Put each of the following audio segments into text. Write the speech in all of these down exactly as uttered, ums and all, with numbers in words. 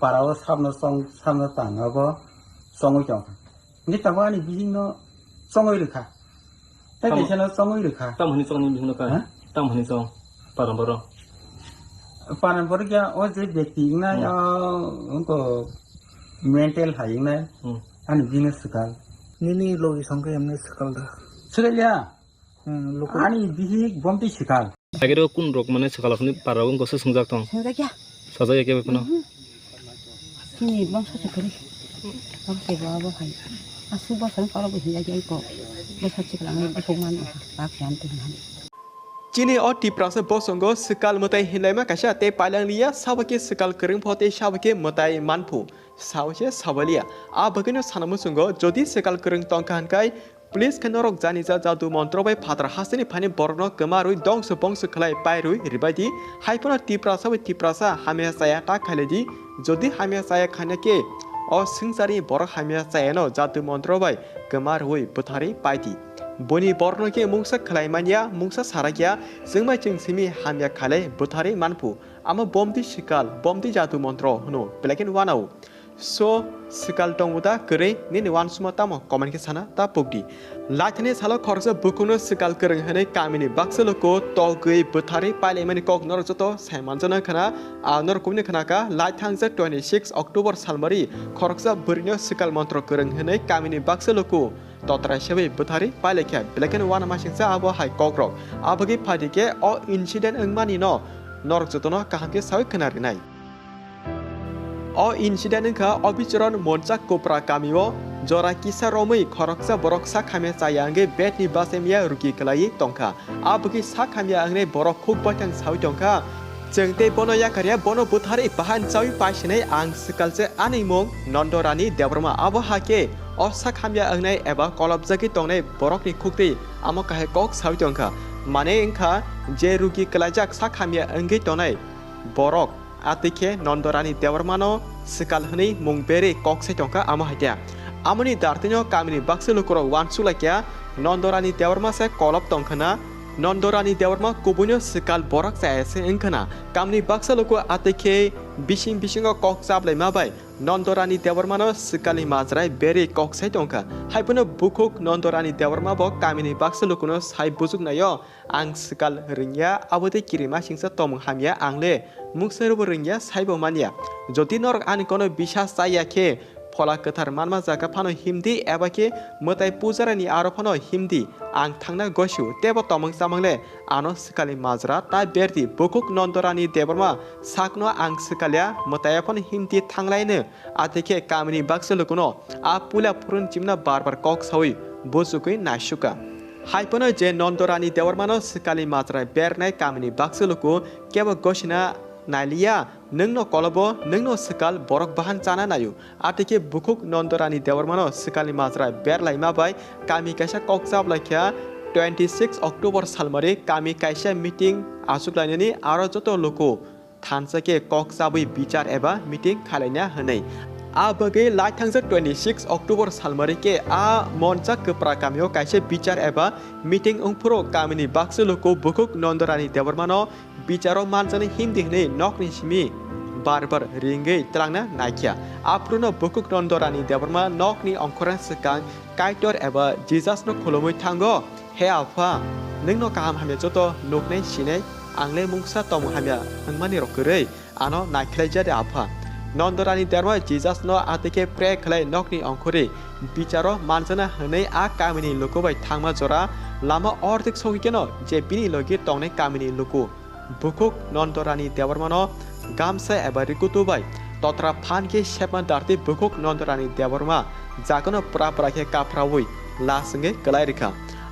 Para o sabno chong, sabno tang abo chongwi tongkha. Hingke tabuk ani bisingno chongwi rwkha. Tei Tamo- kaisa no chongwi rwkha. Tamo hwnwi chongni bihikno kha? Ha? Tamo hwnwi chong? Paran boro? Paran boro kya o je bekti wngnai, Hmm. o wngko mental hai wngnai. Hmm. Ani bisingno swkal. Nini logi songkhe emne swkal da? Swkal ya? Hmm, luku. Ani bihik bomti swkal. Agero kun rok mane swkal hwnwi para wngko se swngjak tong? Swngjak ya? Sajak ya kebo phano? Mhm. Chini bangsa se kwrwi. Bangsa bo abo hai. Aswk bwsani kolo bo hinjak ya iko. Bwsa chikla ngai bwswk man bak se amtwi hinani. Chini o Tiprasa bosongo swkal mwtai hinlaima kaisa tei pailang liya, sabo khe swkal kwrwng pho tei sabo khe mwtai manphu. Sao se sabaliya. A bagwino sana muchungo, jodi swkal kwrwng tongkha hwnkhai, please khe norok jani ja jadu montro bai phatar hasteni phani borokno kwma rwi dongso bongso khlai pai rwi ribai di. Hai phano Tiprasa bai Tiprasa hamya chaya ta khailai di. Jodi hamya chaya khana khe, o swngcharni borok hamya chayano jadu montro bai kwma rwi bwtharwi pai di. Boni borokno khe mungsa khlai manya, mungsa sarakya, chwngmai chwng simi hamya khailai bwtharwi manphu. Amo bomti swkal, bomti jadu montro hwno, black and one o. So, swkal tongo da kwrwi? Nini uansukma tamo? Comment khe sana ta pukdi. Laithani salo khoroksa bukhukno swkal kwrwng hwnwi kamini baksa luku togwi bwtharwi pailaimani kok norok joto sai manjana khna, a norok kubuni khna kha, laithang jak twenty six October salmari khoroksa bwrwino swkal montro kwrwng hwnwi kamini baksa luku totra sebai bwtharwi pailaikha, black and one masingsa abo hai kokrok. Abagwi phaidi khe o incident wngmani no norok jotono kaham khe sawi khna rinai. O incident wngkha Obichoron Monchak Kopra kamio jora kisa romwi khoroksa borok sak hamya chaya wngwi bed ni basemya rugi kwlaiwi tongkha. Abagwi sak hamya wngnai borok khuk baithang sawi tongkha. Chwng tei bono yakarya, bono bwtharwi bahan chawi paisinai ang swkal se ani mung Nondorani Debbarma. Abo hakhe o sak hamya wngnai eba kolopjagwi tongnai borokni khuktwi amo kahai kok sawi tongkha. Mane wngkha je rugi kwlaijak sak hamya wngwi tongnai borok. Atwi khe Nondorani Debbarmano swkal hwnwi mung berwi kok sai tongkha amo hai khe. Amoni dartwino kamini baksa lukurok uansuk lai khe Nondorani Debbarma se kolop tongkha na, Nondorani Debbarma kubuino swkal borok chaya se wngkha na. Kamini baksa luku atwi khe bising bisingo kok chaplaima bai Nondorani Debbarmano swkalni majra berwi kok sai tongkha. Hai phano bukhuk Nondorani Debbarma bo kamini baksa lukuno sai bujuk naio. Ang swkal rwngya, abo tei kirimasingcha tongmung hamya, ang le mungsa rwbo rwngya, saibo manya. Jodi norok ani kono bisas chaya khe, Phola Kwthar manma jaga phano himdi, eba khe mwtai pujarani aro phano himdi, ang thangna goisu, teibo tongmung chamung le ano swkalni majra ta berdi. Bukhuk Nondorani Debbarma sakno ang swkalya, mwtaiya phano himdi thanglaino. Atwi khe kamini baksa lukuno a puila phurun chimna bar bar kok sawi buchugwi naisukha. Hai phano je Nondorani Debbarmano swkalni majra bernai kamini baksa luku kebo gosina nailiya, nwngno kolobo, nwngno swkal borok bahan chana naio. Atwi khe bukhuk Nondorani Debbarmano swkalni majra berlaima bai kami kaisa kok chaplaikha. Twenty six October salmari kami kaisa meeting achuklainani aro joto luku thansa khe kok chabwi bichar eba meeting khalaina hwnwi. A bagwi laithangsa twenty six October salmari khe a Monchak Kwpra kamio kaisa bichar eba meeting wngphuru kamini baksa luku bukhuk Nondorani Debbarmano bicharo manjaknai himdi hwnwi nokni simi bar bar ringwi twlangna naikha. Aphuruno bukhuk Nondorani Debbarma nokni ongkhorna swkang Kaitor eba Jisasno khulumwi thango. He Apha, nwngno kaham hamya joto nuknai sinai, ang le mungsa tongmung hamya wngmani rok kwrwi, ano naikhlai ja de Apha. Nondorani Debbarma Jisasno atwi khe pre khlai nokni ongkhorwi bicharo manjakna hwnwi a kamini luku bai thangma jora lama ordek sogwi kheno je bini logi tongnai kamini luku. Bukhuk Nondorani Debbarmano gamsa eba rikutu bai totra phan khe sepma dartwi bukhuk Nondorani Debbarma jagano pura pura khe kaphraui las wngwi kwlai rwkha.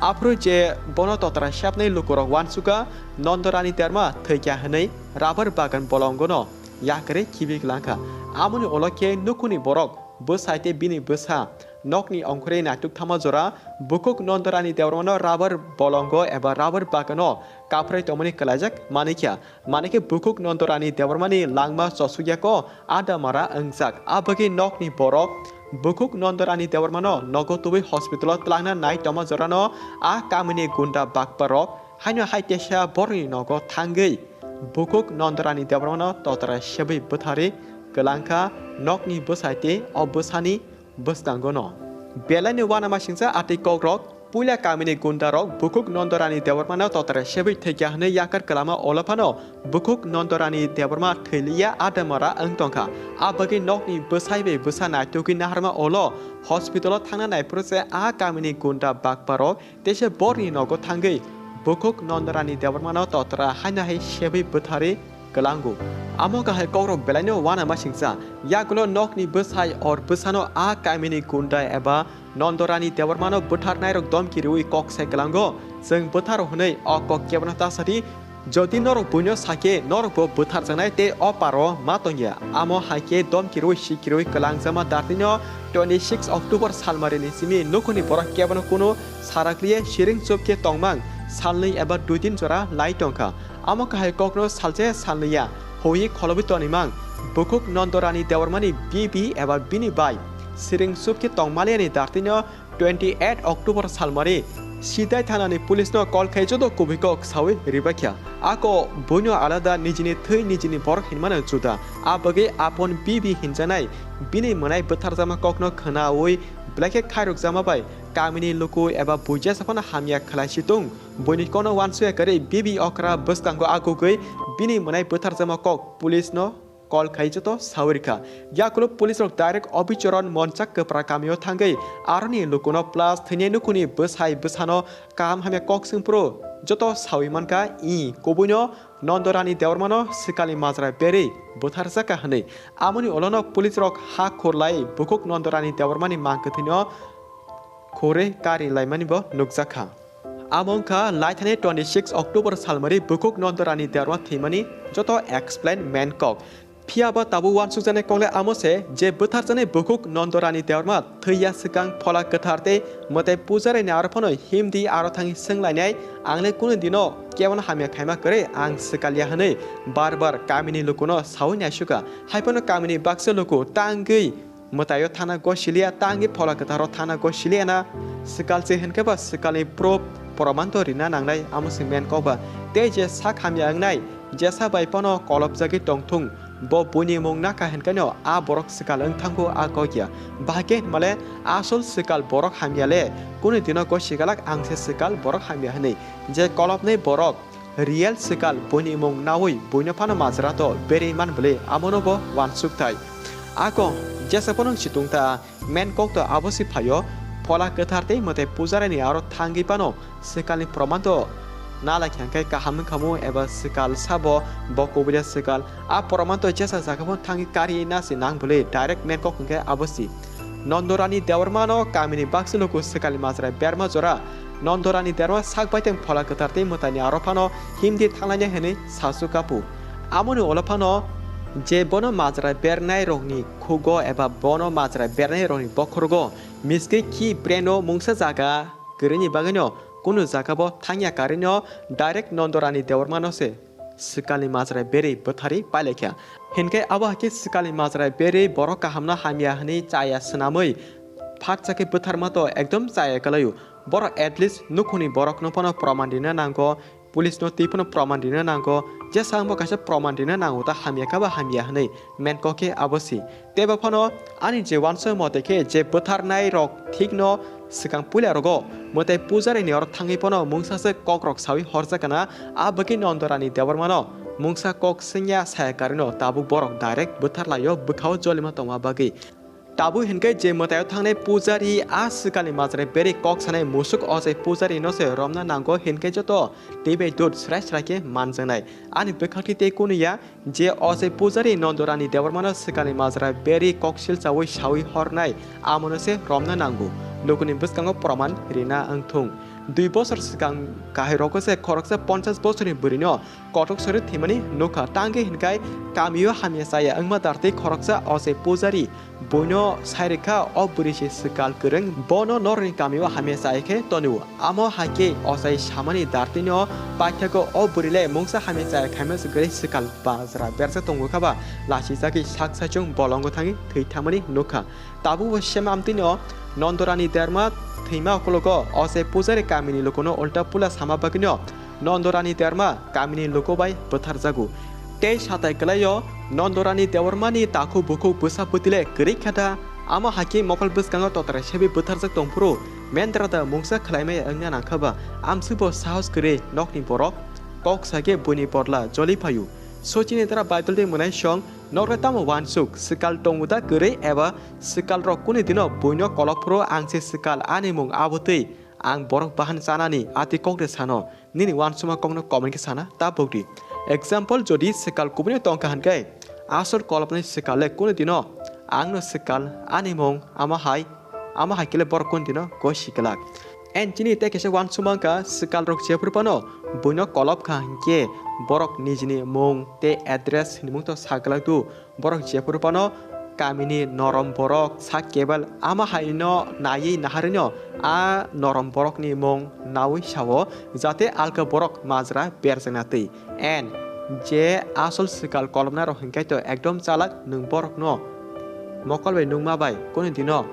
Aphuru je bono totra sepnai lukurok uansukha, Nondorani Debbarma thwikha hwnwi rabar bagan bolongono yakarwi khibi kwlangkha. Amoni ulo khe nukhungni borok bwsai tei bini bwsa nokni ongkhorwi naituk thangma jora bukhuk Nondorani Debbarmano rabar bolongo eba rabar bagano kaphrai tongmani kwlaijak manikha. Manikhe bukhuk Nondorani Debbarmani langma chosukya ko adamara wngjak. Abagwi nokni borok bukhuk Nondorani Debbarmano nogo tubui hospitalo twlangna nai tongma jorano a kamini gunda bakbarok haino hai teisa borokni nogo thangwi bukhuk Nondorani Debbarmano totra sebwi bwtharwi kwlangkha nokni bwsai tei o bwsani bwskango no. Belaino uanamasingcha atwi kokrok, puila kamini gundarok bukhuk Nondorani Debbarmano totore sebwi thwikya hwnwi yakar kwlama olo phano bukhuk Nondorani Debbarma thwiliya adamara wng tongkha. A bagwi nokni bwsai bai bwsa naitugwi naharma olo hospital-o thangna naiphuru se a kamini gunda bakparok teisa borni nogo thangwi bukhuk Nondorani Debbarmano totra haino hai sebwi bwtharwi kwlango. Amo kahai kokrok belaino uanamasingcha. Yagulo nokni bwsai or bwsano a kamini gunda eba Nondorani Debbarmano bwtharnairok domki rwui kok sai kwlango. Chwng bwtharo hwnwi o kok kebano ta sadi. Jodi norok buino sakhe, norokbo bwtharjaknai tei o paro ma tongya. Amo hai khe domki rwui sikirwi kwlangjama dartino twenty six October salmarini simi nukhungni borok kebano kunu sarakliya siring chup khe tongmang salnwi eba duidin jora lai tongkha. Amo kahai kokno salse salnwiya hoi kholobwi tonimang bukhuk Nondorani Debbarmani bibi eba bini bai siring chup khe tongmaliani dartino twenty eight October salmari Sidai thanani police no call khai joto kubui kok sawi ribakya. Ako buino alada nijini thwi nijini borok hinmano juda. A bagwi apon bibi hinjanai bini mwnai bwtharjakma kokno khwnawi belai khe khairokjakma bai kamini luku eba buijasa phano hamya khlai situng. Buini kono uansuya kwrwi bibi okra bwskango agugwi bini mwnai bwtharjakma kok police no call khai joto sawi rikha. Yakulo police rok direct Obichoron Monchak Kwpra kamio thangwi aroni lukuno plus thwinai nukhungni bwsai bwsano kaham hamya kok swngphuru joto sawi mankha, i kubuino Nondorani Debbarmano swkalni majra berwi bwtharjakha hwnwi. Amoni olono police rok ha khurlai bukhuk Nondorani Debbarmani mang kwthwino khurwi kari laimani bo nukjakha. Amo wngkha laithani twenty six October salmari bukhuk Nondorani Debbarma thwimani joto explain main kok. Phiya ba tabuk uansukjaknai kokle amo se je bwtharjaknai bukhuk Nondorani Debbarma thwiya swkang phola kwthar tei mwtai pujarini aro phano himdi aro thangwi swnglainai, angle kunu dino kebono hamya khaima kwrwi ang swkalya hwnwi bar bar kamini lukuno sawi naisukha. Hai phano kamini baksa luku tangwi mwtaio thana gosiliya, tangwi phola kwtharo thana gosiliya na swkal se hinkhe ba swkalni proof proman to rina nangnai, amo se main kok ba. Tei je sak hamya wngnai jesa bai phano kolopjagwi tongthung, bo buini mung nakha hinkheno a borok swkal wngthangkhu a kok ya. Bahai khe hinmale asol swkal borok hamya le kunu dino gosigalak ang se swkal borok hamya hwnwi. Je kolopnai borok real swkal buini mung naui buino phano majra to berwi man bwle, amono bo uansuk thai. Akong jesa phano situng ta, main kok to abo si phaio, phola kwthar tei mwtai pujarini aro thangwi phano swkalni proman to nalai khe hwnkhe kaham wngkhamu eba swkal sabo bo kubuida swkal, a proman to jesa jaga phano thangwi kari na se nang bwle, direct main kok hwnkhe abo si. Nondorani Debbarmano kamini baksa luku swkalni majra berma jora Nondorani Debbarma sak baiteng phola kwthar tei mwtaini aro phano himdi thanglainai hwnwi sasu kapu. Amoni ulo phano je bono majra bernai rokni khugo eba bono majra bernai rokni bokhorogo miskri khi breno mungsa jaga kwrwini bagwino kunu jaga bo thangya karwino direct Nondorani Debbarmano se swkalni majra berwi bwtharwi pailaikha. Hinkhe abo hai khe swkalni majra berwi borok kahamno hamya hwnwi chaya swnamwi phatsa khe bwtharma to ekdom chaya kwlaio. Borok at least nukhungni borokno phano proman rina nango, police no twi phano proman rina nango, jesa wngbo kaisa proman rina nango ta hamya kha ba hamya hwnwi main kok khe abo si. Teibo phano ani je uansuk mote khe je bwtharnai rok thikno swkang puila rogo mwtai pujarini oro thangwi phano mungsa se kok rok sawi horjakha na, a bagwi Nondorani Debbarmano mungsa kok swngya saya karwino tabuk borok direct bwtharlaio bwkhao jolima tongma bagwi. Tabuk hinkhe je mwtaio thangnai pujari a swkalni majra berwi kok sanai musuk Ojai Pujari no se romna nango hinkhe joto twi bai dud srai srai khe manjaknai. Ani bwkhakni tei kunu ya je Ojai Pujari Nondorani Debbarmano swkalni majra berwi koksil chaui saui hornai, amono se romna nango. Lukuni bwskango proman rina wngthung. Dui bosor swkang kahai rogo se khoroksa ponchas bosorni bwrwino kotok sori thwimani nukha. Tangwi hinkhai kamio hamya chaya wngma dartwi khoroksa Ojai Pujari buino sai rwkha, o bwrwi se swkal kwrwng, bono norokni kamio hamya chaya khe tonio. Amo hai khe Ojai samani dartwino paithago o bwrwi le mungsa hamya chaya khaima se kwrwi swkal bajra berjak tongo kha ba, lachijagwi sak saichung bolongo thangwi thwi thangmani nukha. Tabukbo sema amtwino Nondorani Derma thwima ukologo Ojai Pujari kamini lukuno ulta pula sama bagwino Nondorani Derma kamini luku bai bwtharjago. Tei satai kwlaio Nondorani Debbarmani takhuk bukhuk bwsa bwtwile kwrwi kha da, amo hai khe mokol bwskango totrai sebi bwtharjak tongphuru Mendra da mungsa khlaimaya wngna nangkha ba, amsukbo sahos kwrwi nokni borok kok sakhe buini bodla joli phaio. Sochini dara Baidol de mwnaisong nokre tamo wansuk, swkal tongo da kwrwi eba swkal rok kuni dino buino kolok phuru ang se swkal ani mung abo twi ang borok bahan chanani ati kok de sano. Nini wansukma kokno comment khe sana ta bokdi. Example, jodi swkal kubuino tongkha hinkhe asol kolopnai swkal le kunu dino angno swkal ani mung ama hai, ama hai khe le borok kunu dino goi siklak. And chini tei kaisa wansukma wngkha, swkal rok jephuru phano buino kolop kha hinkhe borok nijini mung tei address hinwi mung to saklak tu. Borok jephuru phano kamini norom borok sak kebel ama haino naiwi naharwino a norom borokni mung naui sao, jate alka borok majra berjakna twi. And je asol swkal kolopnai rok hinkhe to ekdom chalak nwng borokno mokol bai nungma bai kunu dino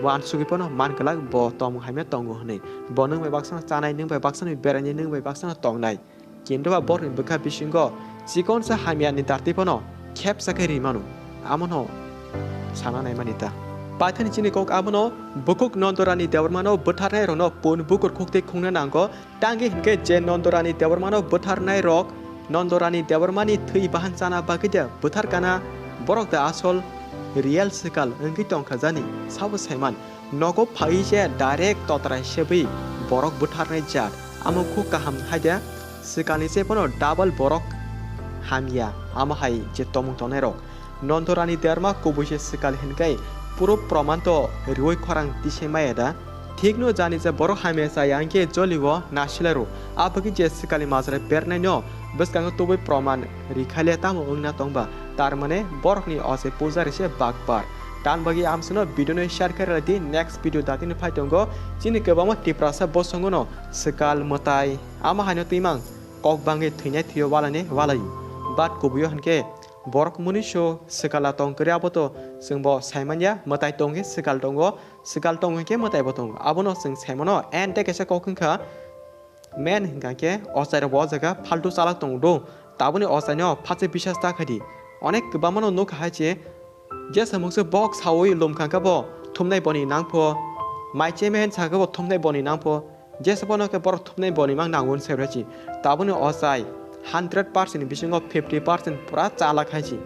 wansugwi phano man glak bo tongmung hamya tongo hwnwi. Bo nwng bai baksano chanai, nwng bai baksano berainai, nwng bai baksano tongnai. Kintu ba borokni bwkha bisingo chikonsa hamyani dartwi phano khepsa khe ri mano, amono sana naimani ta. Paithani chini kok abono, bukhuk Nondorani Debbarmano bwtharnai rokno pun bukur khuk tei khungna nango, tangwi hinkhe je Nondorani Debbarmano bwtharnai rok Nondorani Debbarmani thwi bahan chana bagwi de bwthar kana, borok da asol real swkal wngwi tongkha jani sabo saiman. Nogo phaiwi se direct totrai sebwi borok bwtharnai jat. Amo kho kaham hai de, swkalni se phano double borok hamya, amo hai je tomung tongnai rok. Nondorani Debbarma kubui se swkal hinkai puro proman to riui khorang tisai maya da. Thikno jani je borok hamya chaya hinkhe jolio nasilai rw. Abagwi je swkalni majra bernaino bwskango tubui proman rikhaile tamo wngna tongba? Tar mane borokni o se pujari se bakbar. Tan bagwi amsino video no share khe rwdi, next video datino phai tongo. Chini kwbangma Tiprasa bosongo no swkal mwtai ama haino twimang kok bangwi thwinai thwio walainai walaio. But kubuio hinkhe borok mwnwiso swkala tong kwrwi abo to chwngbo saimanya, mwtai tongkhe swkal tongo, swkal tong hinkhe mwtaibo tongo. Abono chwng saimano and tei kaisa kok wngkha, main hingka khe ochai rok bo o jaga phaltu chalak tongo do. Taboni ochai no phatse bisas ta khaidi. Onek kwbangma no nukha hai che, jesa mungsa bok saui lum kha khe bo thumnai boni nangpho, mai cheme hen sa khe bo thumnai boni nangpho, jesa bono khe borok thumnai boni mang nango se rw chi. Taboni ochai hundred percent ni bisingo fifty percent pura chalak hai chi.